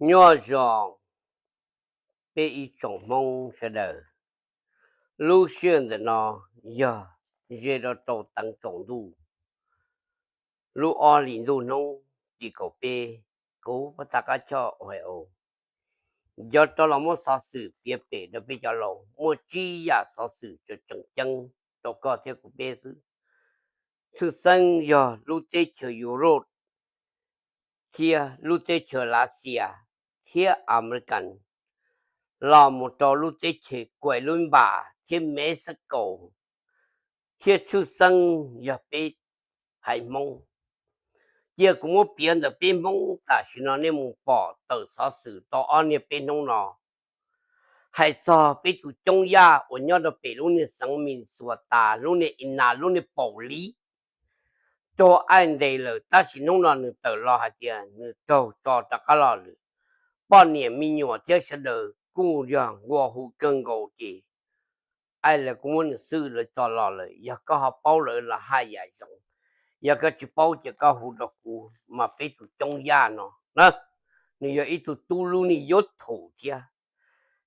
Nyob zoo peb ib tsoom Hmoob sawv daws. Lub sij hawm ntawm no yog ze rau rau teev tsaus ntuj, lub ob hlis ntuj hnub tim kaum peb, kuv pab tag qab choj Ohio, cov rov los muab xov xwm piav pem rau peb cov laus. Muaj tsib yam xov xwm tseem ceeb rau koj thiab kuv peb xwb. Tshwj xeeb yog lub teb chaws Europe thiab lub teb chaws Lav Xias thiab Amelikas, los mus rau lub teb chaws Kuais Lub Npas thiab Mexico, thiab tshwj xeeb yog peb haiv Hmoob. Cia kuv muab piav ntawm peb Hmoob tam sim no nej mus pom tawm xov xwm tau ob niaj peb hnub no, hais txog peb tus coob yaj uas nyob rau pem lub niag xeev Minnesota, lub niag Ina, lub niag Paus Lis, raug aim ntes lawm, tab sis hnub no nws tawm los hais tias nws raug tso rov qab los lawm. Poj niam me nyuam thiab sawv daws kuj yog nqua hu kawg nkaus ces aim lawv kuj muab nws xwb, lawv tso los lawm. Yog koj ho paub lawv los haj yam zoo, yog koj tsis paub ces koj hu rau kuv. Mas peb tus coob yaj no na, nws yog ib tug tub lub niag YouTube thiab,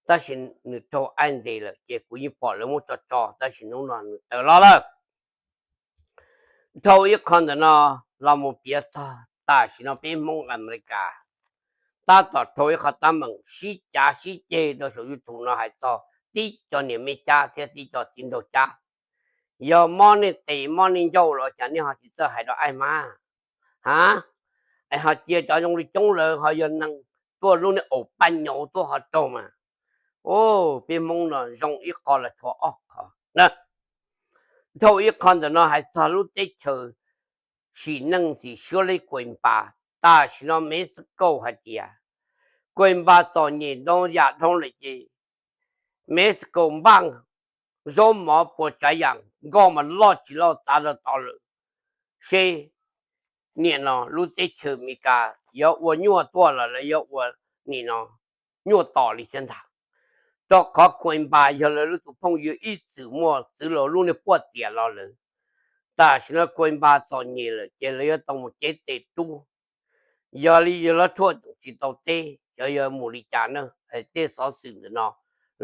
tab sis nws raug aim ntes lawm ces kuv yeej pom lawv muab tso tso, tab sis hnub no nws tawm los lawm. Dhau ib qho ntawm no los mus piav txog tam sim no peb Hmoob Amelikas tab tom dhau ib qho teeb meem sib cav sib ceg rau saum YouTube no hais txog tib co niam Mej Cab thiab tib co txiv nraug Cab. Yog mob nej tes mob nej ncauj los cas nej ho tsis txawj hais rau aim mas? Ha, es ho cia cov zoo li coob lawm ho yog neeg tuaj lub niag aus paj nyaus tuaj ho raug mas. Peb Hmoob no zoo ib qho los tshuav ob qho na. Dhau ib qho ntawm no hais txog lub teb chaws sim neej ntxim suab li Kuais Npas. Tam sim no Mexico hais tias Kuais Npas txom nyem ntau yam dhau lawm ces Mexico npaj zaub mov puas tsav yam nkoj mas loj tsis loj txav rau tod lawm. Seb nim no lub teb chaws Amelikas yuav ua nyuaj tuaj los lawv yuav ua nim no nyuaj tos li thiab ntag. Rau qhov Kuais Npas yog lawv lub tus phooj ywg ib txwm muaj txwv los lub niag puaj tiam los lawm. Tam sim no Kuais Npas txom nyem lawm ces lawv yuav tau mus cev tes rub. Yog li yawg Hlob Tshuaj tseem tsis tau teb xyov yuav mus li cas na. Tej xov xwm ntawm no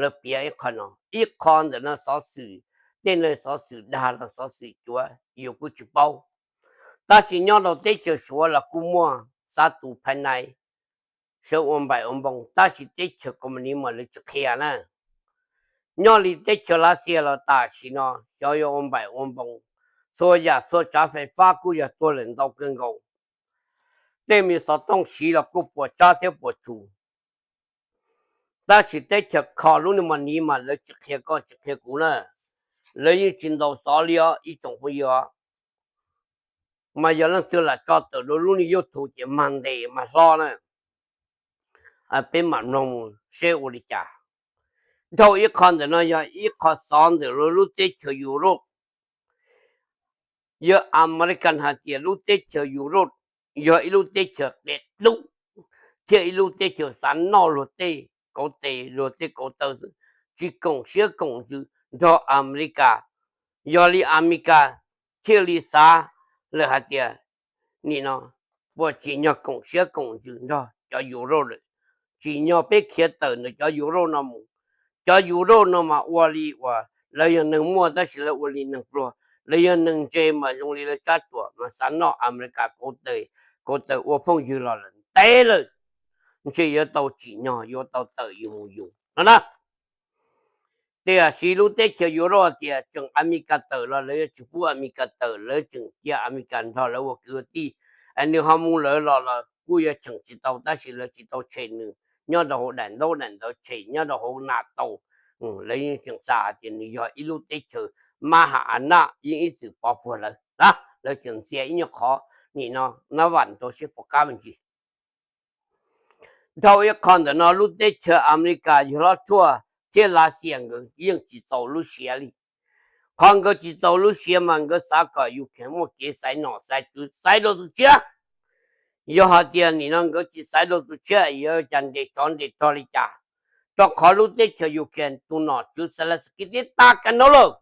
lawv piav ib qho no, ib qho ntawm no xov xwm, tej neeg xov xwm dag los xov xwm cuav yus kuj tsis paub. Tab sis nyob rau teb chaws Suav los kuj muaj xav tus phai nai sawv ua npaim ua npoo, tab sis teb chaws Koos Mas Nis mas lawv tsis qhia na. Nyob li teb chaws Lav Xias los tam sim no xyov yuav ua npaim ua npoo, txhua yam txhua tsav fais fab kuj yog tuag lawm ntau kawg nkaus. Tej me xov tooj siv los kuj puas tsab thiab puas tsus. Tab sis teb chaws Koos Mas Nis mas lawv tsis qhia koj tsis qhia kuv na. Lawv yeej tsis ntaus xov li os ib tsoom phooj ywg. Mas yog leej twg lam tso tawm rau lub niag YouTube ces mag ntes mas hlob na. Peb mam mloog seb ua li cas. Dhau ib qho ntawm no yog ib qho xov ntawm lub teb chaws Europe. Yog Amelikas hais tias lub teb chaws Europe yog ib lub teb chaws qias dub thiab ib lub teb chaws xav noj luag tej kauv tes luag tej kauv taw xwb, tsis koom siab koom ntsws nrog Amelikas. Yog li Amelikas thiaj li xav lawm hais tias nim no puas tsim nyog koom siab koom ntsws nrog cov Europe lawm, tsim nyog peb khiav tawm ntawm cov Europe no mus. Cov Europe no mas ua li uas lawv yog neeg muaj tab sis lawv ua li neeg pluag, lawv yog neeg ntse mas zoo li lawv tsab ruam mas xav noj Amelikas kauv taw, kauv taw ua phooj ywg los lawm ntev lawm, ntshe yuav tau tsim nyog yuav tau tawm yus mus yus no na. Tiam sis lub teb chaws Europe tias tseem Amelikas tawm los lawv yuav tsis pub Amelikas tawm, lawv tseem cia Amelikas nrog lawv ua kwv ua tij. Nws ho mus lawv los los kuj yuav cheem tsis tau, tab sis lawv tsis tau tshem nws nyob rau hauv daim ntaub daim ntawv tshem nyob rau hauv NATO. Lawv yeej tseem xav hais tias nws yog ib lub teb chaws mab ham a naj yeej ib txwm pov puag lawv na. Lawv tseem ntxias ib nyuag qhov nim no nab vam rau siab puas qab me ntsis. Dhau ib qho ntawm no lub teb chaws Amelikas yawg Hlob Tshuaj thiab Lav Xias nkawd yeej tsis txaus lub siab li. Qhov nkawd tsis txaus lub siab mas nkawd xav kom Ukraine muaj kev xaiv nom xaiv tswv xaiv dua tus tshiab. Yog hais tias nim no nkawd tsis xaiv dua tus tshiab yuav cas nres tsov nres rog li cas, rau qhov lub teb chaws Ukraine tus nom tswv Zelensky tib tag ka nab lawm,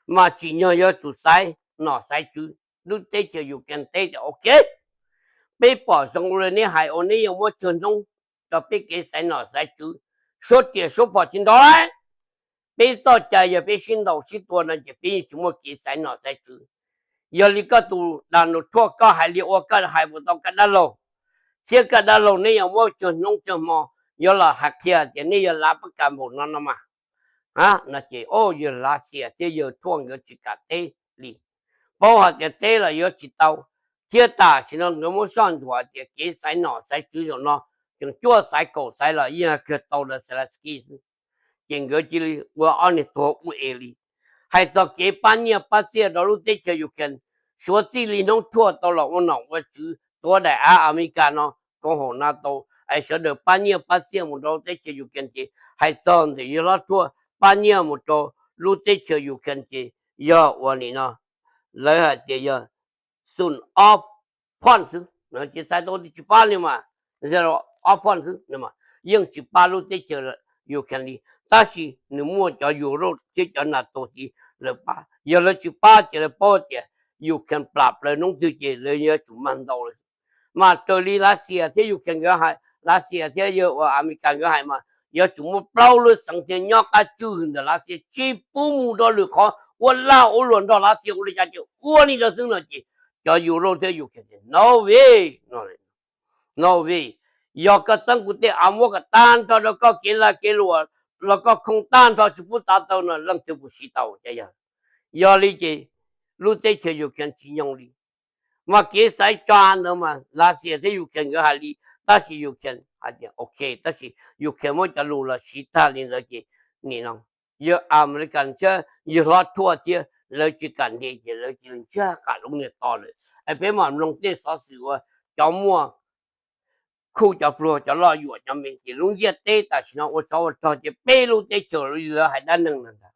mas tsim nyog yuav tsum xaiv nom xaiv tswv. Lub teb chaws Ukraine teb tias ok, peb pom zoo ua li neb hais uas neb yuav muab tsawg hnub txog peb kev xaiv nom xaiv tswv, suab riam suab phom tsis nrov lawm. Peb txoj cai yog peb sib ntaus sib tua no ces peb yeej tsis muaj kev xaiv nom xaiv tswv. Yog li koj tus Donald Trump koj hais li ua koj hais puas tau koj dab laug? Thiab koj dab laug neb yuav muab tsawg hnub tsawg hmo yuav los hais qhia tias neb yog lav pab kas npaum no no mas. No ces o yawg Lav Xias thiab yawg Trump nkawd tsis kam teb li, paub hais tias teb los yuav tsis tau. Thiab tam sim no nkawd muab soj ntsuam tias kev xaiv nom xaiv tswv zaum no tseem cuaj xaiv kaum xaiv los yeej kawg tau rau Zelensky xwb. Ces nkawd cia li ua ob niag tuag ua es li. Hais txog kev pab nyiaj pab txiaj rau lub teb chaws Ukraine, suav txij li hnub Trump tau los ua nom ua tswv tuav daim av Amelikas no, koom haum NATO, es sawv daws pab nyiaj pab txiaj mus rau teb chaws Ukraine ces hais txog ntawm yawg hlob Trump pab nyiaj mus rau lub teb chaws Ukraine ces yog ua nim no lawv hais tias yog xum ob phoj xwb, tsis txhais tau tias tsis pab li mas, ob phoj xwb, yeej tsis pab lub teb chaws Ukraine li. Tab sis nws muaj cov Europe thiab cov NATO tid lawv pab. Yog lawv tsis pab ces lawv paub tias Ukraine plam plaws hnub twg ces lawv yuav tsum mag ntau lawm. Mas raws li Lav Xias thiab Ukraine nkawd hais, Lav Xias thiab yawg ua Amelikas nkawd hais mas yuav tsum muaj plaub lub xeev thiaj nyob qab tswj ntawm Lav Xias, tsis pub mus rau lwm qhov, ua lag ua luam nrog Lav Xias ua li cas ces ua li ntawd xwb no ces cov Europe thiab Ukraine tias no way, no way, yog koj txeeb kuv tej av muab kom tag nrho rau koj kev lag kev luam los koj khoo tag nrho tsis pub txav tau no leej twg puas siv tau cov yawg. Yog li ces lub teb chaws Ukraine tsis nyoo li. Mas kev xaiv tsa ntawd mas Lav Xias thiab Ukraine nkawd hais li, tab sis Ukraine hais tias ok, tab sis Ukraine muab cov lus los siv tag li ntawd ces nim no yawg Amelikas thiab yawg hlob Trump thiab lawv tsis kam nres ces lawv cia li ntsiag qam lub niag to lawm. Es peb mam mloog tej xov xwm uas cov muaj khuj cov pluag cov loj yuam cov me ces lub ntiaj teb tam sim no ua tsov ua rog ces peb lub teb chaws lawv hais dab neeg no ntag.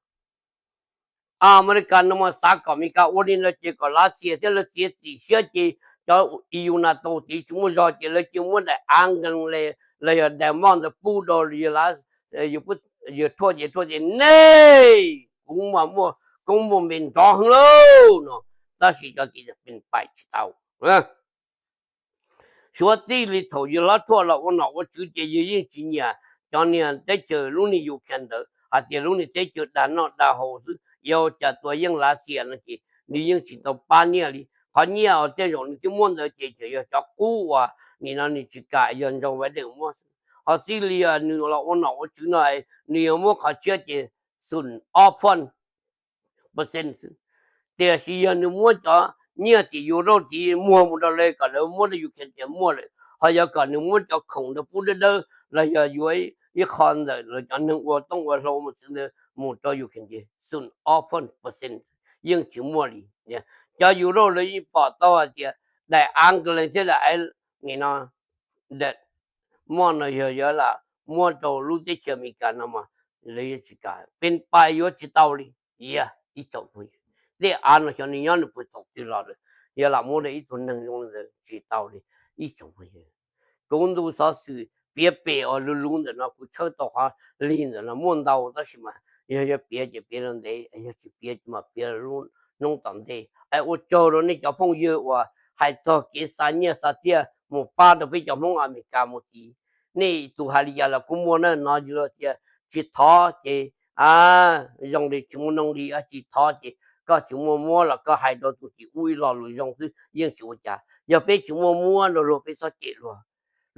Amelikas no mas xav kom Amelikas ua li no ces kom Lav Xias thiab lawv txiav txim siab ces cov E U NATO tid tsis muaj zog ces lawv cia muab daim av nkees los yog daim moj ntawd pub rau yawg Trump ces Trump tias nej, kuv mas muaj koob muaj npe nrov heev lauj no, tab sis cov tid pais tsis tau. Suav txij li thaum yawg hlob Trump los ua nom ua tswv ces yawg yeej tsis nyiam cov niag teb chaws lub niag Ukraine ntawd hais tias lub niag teb chaws dag noj dag haus xwb, yog ua cas tua yeej Lav Xias no ces nws yeej tsis tau pab nyiaj li. Qhov nyiaj uas tej zaum nws twb muab ntawd ces tseem yog cov qub uas nim no nws tsis kam yog Joe Biden muab xwb. Ho txij li nws los ua nom ua tswv no nws yog muab qhov tshiab ces xum ob phoj percent xwb. Tiam sis yog nws muab cov nyiaj tim Europe tid muag mus rau lawv kom lawv muab rau Ukraine tias muaj lawm, ho yog kom nws muab cov khoom ntawd pub dawb dawb los yog yuav ib qho ntawm lawv cov neeg ua tooj ua hlau mus txwv ntawd mus rau Ukraine ces xum ob phoj percent yeej tsis muaj li. Cov Europe lawv yeej pom tau hais tias daim av nkees thiab daim nim no moj no yog yuav lam muab rau lub teb chaws Amelikas no mas lawv yuav tsis kam, pes pais yuav tsis tau li. Yog ib tsoom phooj ywg, tej av no xyov nws nyob nws puag thaum twg los lawm, yog lam muab rau ib tug neeg zoo li ntawd tsis tau li. Ib tsoom phooj ywg, kuv ntu xov xwm piav pem uas luv luv ntawm no kuv tshawb tau qhov lig ntawm no muaj ntau tab sis mas yog yog piav ces piav rau ntev, yog tsis piav ces mam piav lub hnub tom ntej. Es ua tsaug rau nej cov phooj ywg uas hais txog kev xa nyiaj xa txiaj mus pab rau peb cov Hmoob Amelikas mus tid. Nej tus hais li cas los kuj muaj na, no yog tias tsis thov ces zoo li tsis muaj noog li, tsis thov ces koj tsis muaj muab los koj hais rau tus tim ub ib lo lus zoo xwb yeej tsis ua cas. Yog peb tsis muaj muab rau luag peb txhob cem luag.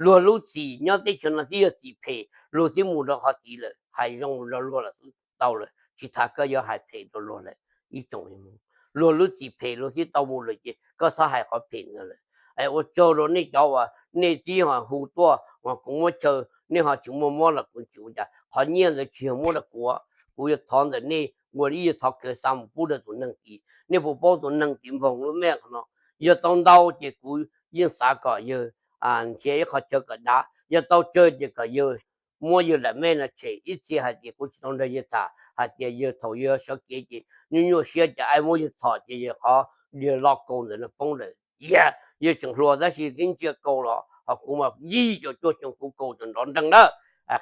Luag lub txim nyob teb chaws no twb yog txim phem, luag twb mus rau qhov tid lawm, hais zoo rau luag lawm xwb tau lawm, tsis tas koj yuav hais phem rau luag lawm. Ib tsoom, luag lub txim phem luag twb tau mus lawm ces koj txhob hais qhov phem ntawd lawm. Es ua tsaug rau nej cov uas nej twb ho hu tuaj uas kuv muab chaw, nej ho tsis muaj muab los kuv tsis ua cas, qhov nyiaj ntawd tsis yog muab rau kuv, kuv yuav thov ntawm nej ua ib yam thov kawg xa mus pub rau tus neeg tid. Nej puas paub tus neeg tid npoog lub mej qhov no? Yog tau ntau ces kuv yeej xav kom yawg nrhiav ib qho chaw kom dav, yog tau tsawg ces kom yawg muab yawg daim mej no tshem. Ib txhia hais tias kuv tsis tau nrog yawg tham hais tias yawg thaum yawg sawv kev ces nyuaj nyuaj siab ces ai muab yawg txhom ces yawg qhov yawg lo kaus ntawm no poob lawm. Yog yawg tseem hluas tab sis twb ntsia kaus los ho kuv mas yim caum cuaj xyoo kuv kaus tseem nrov nreeg na.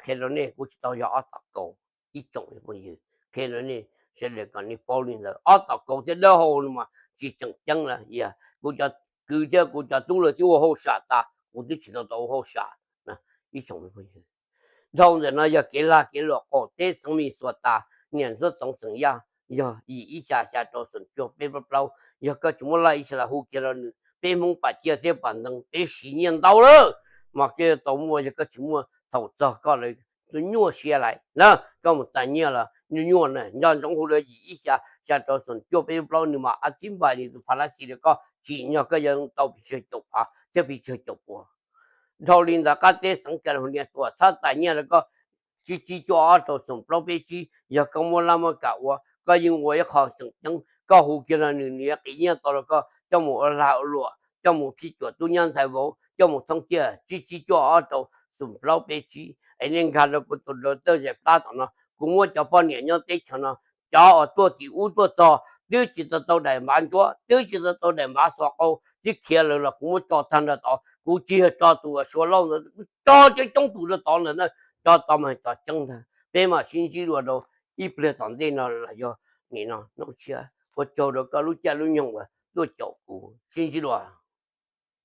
Qhia rau nej kuv tsis tau yog ob tom kaus. Ib tsoom phooj ywg, qhia rau nej sawv daws kom nej paub li ntawd, ob tom kaus thiab dawb hau no mas tsis tseem ceeb na. Yog kuv cov kwv thiab kuv cov tub lawv twb ua hauj sam tas, kuv twb tsis tau tau ua hauj sam. Ib tsoom phooj ywg, dhau ntawm no yog kev lag kev luam qaum teb xeev Mis Xuas tas, niam ntxuab txoov xeem Yaj, yog yim ib xya xya rau xoom cuaj peb plaub plaub. Yog koj tsis muaj laj ib xya las hu kiag rau nws, peb Hmoob pam ciaj thiab pam ntxeev peb siv nyiaj ntau lawm, mas koj yuav tau muaj. Yog koj tsis muaj, thaum txog koj lawv nyuaj siab lawm na, koj mus txais nyiaj los nyuaj nyuaj na. Nco ntsoov hu rau yim ib xya xya rau xoom cuaj peb plaub, nws mas a txib npais nws tus phav lab xis rau koj tsim nyog koj yuav tau pes tsawg caum phav thiab pes tsawg caum pua. Dhau li ntawd qab teb xeev California tuaj txhab txais nyiaj rau koj tsib tsib cuaj ob rau xoom plaub peb tsib. Yog koj muaj laj muaj kam ua, koj yeej ua ib qho tseem ceeb, koj hu kiag rau nws, nws yuav qiv nyiaj tau rau koj coj mus ua lag ua luam, coj mus phij cuam tub nyab ntxhais vauv, coj mus thoob tiaj. Tsib tsib cuaj ob rau xoom plaub peb tsib. Es nej nkag rau kuv tus dawv tawj zais plab tom no, kuv muab cov poj niam nyob teb chaws no, cov uas tuaj tim ub tuaj txog twb tsis tau tau daim npav ntsuab, twb tsis tau tau daim npav xov qau, twb khiav lawm los kuv muab tso tag nrho tod. Kuv tsis yog tso tus uas Suav Lauj ntawd, kuv tso coob coob tus rau tod ntawd na. Cov tod mas cov tseeb ntag. Peb mam sib ntsib dua rau ib pliag tom ntej no los yog nim no hnub tshiab. Ua tsaug rau koj lub caij lub nyoog uas tuaj caum kuv, sib ntsib dua.